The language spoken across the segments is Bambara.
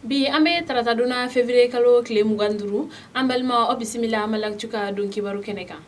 Bi an bɛ taratadon na, février kalo tile 25. An balima, aw bisimila Mali Actu ka don kibaru kɛnɛ kan.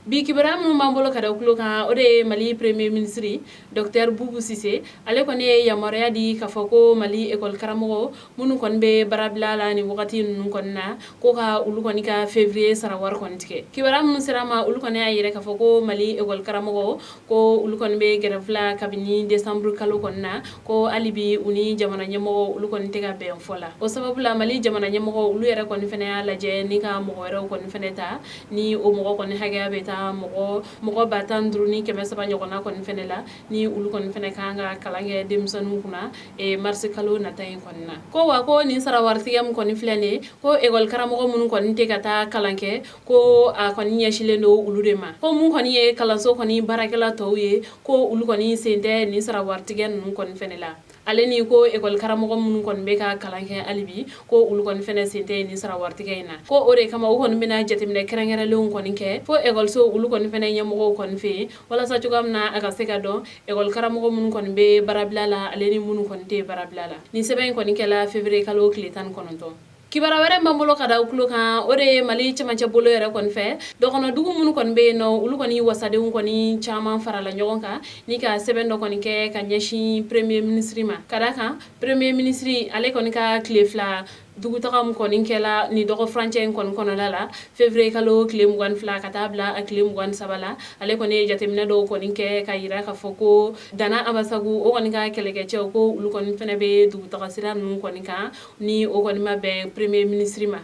Bi kibaruya minnu b'an bolo ka da tulo kan, o de ye Mali premier ministre docteur Boubou Cissé, ale kɔni ye yamaruya di k'a fɔ ko Mali école karamɔgɔ minnu kɔni bɛ baarabila la nin wagati ninnu kɔni na, ko ka olu kɔni ka février sara wari kɔni tigɛ. Kibaruya minnu sera ma, olu kɔni y'a yira k'a fɔ ko Mali école karamɔgɔ, ko olu kɔni bɛ grève la kabini décembre kalo kɔni na, ko hali bi u ni jamana ɲɛmɔgɔ olu kɔni tɛ ka bɛn fɔ la. O sababu la, Mali jamana ɲɛmɔgɔ olu yɛrɛ kɔni fana y'a lajɛ ni ka mɔgɔ wɛrɛw kɔni fana ta, ni o mɔgɔ kɔni hakɛya bɛ taa mɔgɔ 15,300 ɲɔgɔnna kɔni fana la, ni olu kɔni fana kan ka kalan kɛ denmisɛnninw kunna mars kalo nata in kɔni na. Ko wa ko nin sara waritigɛ min kɔni filɛ nin ye, ko école karamɔgɔ minnu kɔni tɛ ka taa kalan kɛ, ko a kɔni ɲɛsinlen don olu de ma. Ko mun kɔni ye kalanso kɔni baarakɛla tɔw ye, ko olu kɔni sen tɛ nin sara waritigɛ ninnu kɔni fana la. Ale ni ko école karamɔgɔ minnu kɔni bɛ ka kalan kɛ hali bi, ko olu kɔni fana sen tɛ nin sara waritigɛ in na. Ko o de kama u kɔni bɛna jateminɛ kɛrɛnkɛrɛnlenw kɔni kɛ fo ekɔliso olu kɔni fana ɲɛmɔgɔw kɔni fɛ yen, walasa cogoya min na a ka se ka dɔn école karamɔgɔ minnu kɔni bɛ baarabila la, ale ni minnu kɔni tɛ baarabila la. Nin sɛbɛn in kɔni kɛla février kalo tile 19. Kibaruya wɛrɛ b'an bolo ka da tulo kan, o de ye Mali cɛmancɛ bolo yɛrɛ kɔni fɛ, dɔgɔnɔdugu minnu kɔni bɛ yen nɔ, olu kɔni wasadenw kɔni caman farala ɲɔgɔn kan ni ka sɛbɛn dɔ kɔni kɛ ka ɲɛsin premier ministre ma, ka da kan premier ministre ale kɔni ka tile 2 dugutaga min kɔni kɛla nin dɔgɔ furancɛ in kɔni kɔnɔna la, février kalo tile 22 ka taa bila a tile 23 la, ale kɔni ye jateminɛ dɔw kɔni kɛ ka yira k'a fɔ ko Dana Ambassagou o kɔni ka kɛlɛkɛcɛw, ko olu kɔni fana bɛ dugutaga sira ninnu kɔni kan, ni o kɔni ma bɛn premier ministre ma.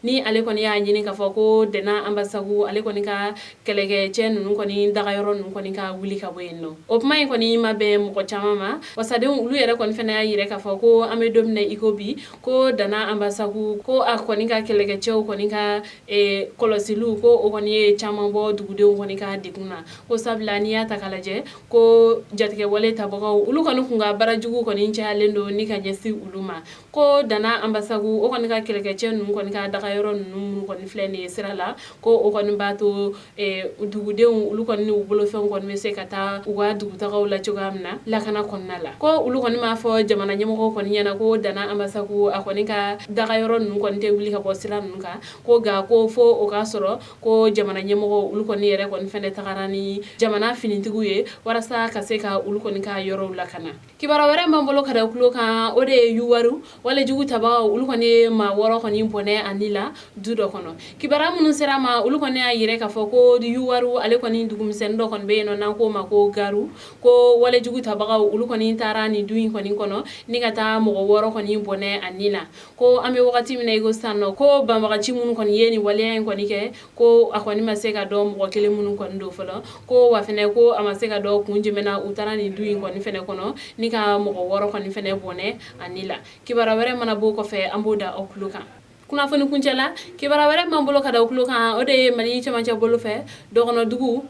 Ni ale kɔni y'a ɲini k'a fɔ ko Dana Ambassagou ale kɔni ka kɛlɛkɛcɛ ninnu kɔni dagayɔrɔ ninnu kɔni ka wuli ka bɔ yen nɔ. O kuma in kɔni ma bɛn mɔgɔ caman ma. Wasadenw olu yɛrɛ kɔni fana y'a yira k'a fɔ ko an bɛ don min na i ko bi, ko Dana Ambassagou, ko a kɔni ka kɛlɛkɛcɛw kɔni ka kɔlɔsiliw, ko o kɔni ye caman bɔ dugudenw kɔni ka degun na. Ko sabula n'i y'a ta k'a lajɛ, ko jatigɛwale tabagaw olu kɔni kun ka baara jugu kɔni cayalen don ni ka ɲɛsin olu ma. Ko Dana Ambassagou o kɔni ka kɛlɛkɛcɛ ninnu kɔni ka dagayɔrɔ ninnu minnu kɔni filɛ nin ye sira la, ko o kɔni b'a to dugudenw olu kɔni n'u bolofɛnw kɔni bɛ se ka taa u ka dugutagaw la cogoya min na lakana kɔnɔna la. Ko olu kɔni m'a fɔ jamana ɲɛmɔgɔw kɔni ɲɛna ko Dana Ambassagou a kɔni ka dagayɔrɔ ninnu kɔni tɛ wuli ka bɔ sira ninnu kan, ko nka ko fo o k'a sɔrɔ ko jamana ɲɛmɔgɔw olu kɔni yɛrɛ kɔni fɛnɛ tagara ni jamana finitigiw ye walasa ka se ka olu kɔni ka yɔrɔw lakana. Kibaruya wɛrɛ b'an bolo ka da tulo kan, o de ye Youwarou walejugu tabagaw olu kɔni ye maa 6 kɔni bɔnɛ a ni la du dɔ kɔnɔ. Kibaruya minnu sera ma, olu kɔni y'a yira k'a fɔ ko Youwarou ale kɔni dugumisɛnnin dɔ kɔni bɛ yen nɔ n'an k'o ma ko Garu, ko walejugu tabagaw olu kɔni taara nin du in kɔni kɔnɔ ni ka taa mɔgɔ 6 kɔni bɔnɛ a ni la. Ko an bɛ wagati min na i ko sisan nɔ, ko banbagaci minnu kɔni ye nin waleya in kɔni kɛ, ko a kɔni ma se ka dɔn mɔgɔ kelen minnu kɔni don fɔlɔ. Ko wa fɛnɛ ko a ma se ka dɔn kun jumɛn na u taara nin du in kɔni fɛnɛ kɔnɔ ni ka mɔgɔ 6 kɔni fɛnɛ bɔnɛ a ni la. Kibaruya wɛrɛ mana b'o kɔfɛ, an b'o da aw tulo kan kunnafoni kuncɛ la. Kibaruya wɛrɛ b'an bolo ka da aw tulo kan, o de ye Mali cɛmancɛ bolo fɛ, dɔgɔnɔdugu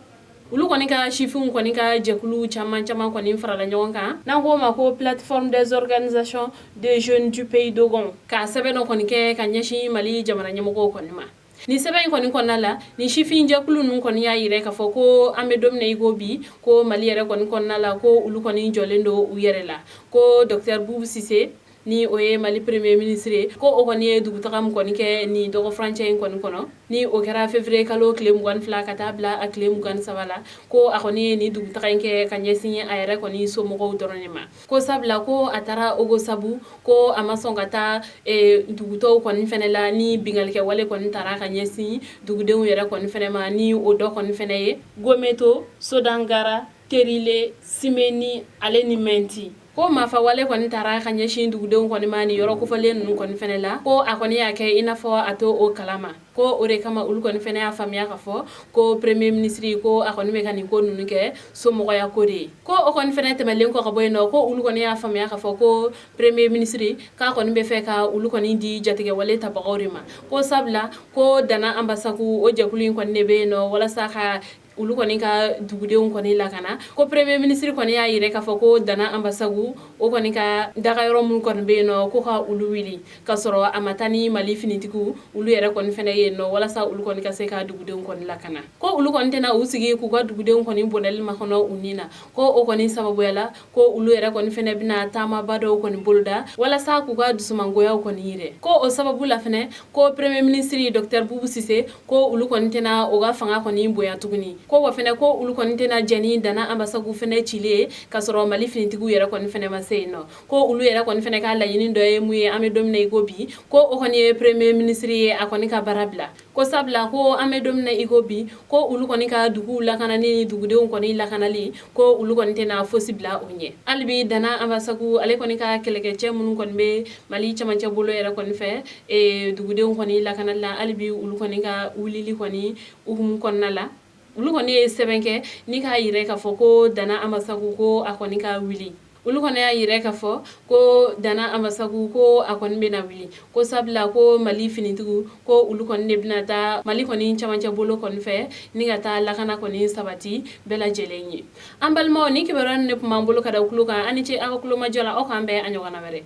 olu kɔni ka sifinw kɔni ka jɛkulu caman caman kɔni farala ɲɔgɔn kan, n'an k'o ma ko Plateforme des organisations de jeunes du pays dogon, ka sɛbɛn dɔ kɔni kɛ ka ɲɛsin Mali jamana ɲɛmɔgɔw kɔni ma. Ni sɛbɛn in kɔni kɔnɔna la, ni sifin jɛkulu ninnu kɔni y'a yira k'a fɔ ko an bɛ don min na i ko bi, ko Mali yɛrɛ kɔni kɔnɔna la, ko olu kɔni jɔlen don u yɛrɛ la. Ko docteur Boubou Cissé, ni o ye Mali premier ministre ye, ko o kɔni ye dugutaga min kɔni kɛ nin dɔgɔ furancɛ in kɔni kɔnɔ, ni o kɛra février kalo tile 22 ka taa bila a tile 23 la, ko a kɔni ye nin dugutaga in kɛ ka ɲɛsin a yɛrɛ kɔni somɔgɔw dɔrɔn de ma. Ko sabula ko a taara Ogosagu, ko a ma sɔn ka taa dugutɔw kɔni fɛnɛ la ni binkannikɛwale kɔni taara ka ɲɛsin dugudenw yɛrɛ kɔni fɛnɛ ma, ni o dɔ kɔni fɛnɛ ye Gometo, Sodangara, Terile, Simeni ale ni Mɛnti. Ko maafa wale kɔni taara ka ɲɛsin dugudenw kɔni ma ni yɔrɔ kofɔlen ninnu kɔni fɛnɛ la, ko a kɔni y'a kɛ i n'a fɔ a to o kalama. Ko o de kama olu kɔni fɛnɛ y'a faamuya k'a fɔ ko premier ministre, ko a kɔni bɛ ka nin ko ninnu kɛ somɔgɔya ko de ye. Ko o kɔni fɛnɛ tɛmɛlen kɔ ka bɔ yen nɔ, ko olu kɔni y'a faamuya k'a fɔ ko premier ministre k'a kɔni bɛ fɛ ka olu kɔni di jatigɛwale tabagaw de ma. Ko sabula ko Dana Ambassagou o jɛkulu in kɔni de bɛ yen nɔ walasa ka olu kɔni ka dugudenw kɔni lakana. Ko premier ministre kɔni y'a yira k'a fɔ ko Dana Ambassagou o o kɔni ka dagayɔrɔ minnu kɔni bɛ yen nɔ, ko ka olu wuli ka sɔrɔ a ma taa ni Mali finitigiw olu yɛrɛ kɔni fɛnɛ ye nɔ, walasa olu kɔni ka se ka dugudenw kɔni lakana. Ko olu kɔni tɛna u sigi k'u ka dugudenw kɔni bɔnɛli makɔnɔ u ni na. Ko o kɔni sababuya la, ko olu yɛrɛ kɔni fɛnɛ bɛna taamaba dɔw kɔni boloda walasa k'u ka dusumangoyaw kɔni yirɛ. Ko o sababu la fɛnɛ, ko premier ministre docteur Boubou Cissé, ko olu kɔni tɛna o ka fanga kɔni bonya tuguni. Ko wa fɛnɛ, ko olu kɔni tɛna jɛn ni Dana Ambasagu fɛnɛ cili ye ka sɔrɔ Mali finitigiw yɛrɛ kɔni fɛnɛ ma se yen nɔ. Ko olu yɛrɛ kɔni fɛnɛ ka laɲini dɔ ye mun ye an bɛ don min na i ko bi? Ko o kɔni ye premier ministre ye, a kɔni ka baara bila. Ko sabula ko an bɛ don min na i ko bi, ko olu kɔni ka duguw lakanani ni dugudenw kɔni lakanali, ko olu kɔni tɛna fosi bila o ɲɛ. Hali bi Dana Ambasagu ale kɔni ka kɛlɛkɛcɛ minnu kɔni bɛ Mali cɛmancɛ bolo yɛrɛ kɔni fɛ dugudenw kɔni lakanali la, hali bi olu kɔni ka wulili kɔni hukumu kɔnɔna la, olu kɔni ye sɛbɛn kɛ ni k'a yira k'a fɔ ko Dana Ambasagu, ko a kɔni ka wuli. Olu kɔni y'a yira k'a fɔ ko Dana Ambasagu, ko a kɔni bɛna wuli, ko sabula ko Mali finitigiw, ko olu kɔni de bɛna taa Mali kɔni cɛmancɛ bolo kɔni fɛ ni ka taa lakana kɔni sabati bɛɛ lajɛlen ye. An balimaw, ni kibaruya de tun b'an bolo ka da tulo kan. An ni ce aw ka kulomajɔ la. Aw k'an bɛn a ɲɔgɔnna wɛrɛ.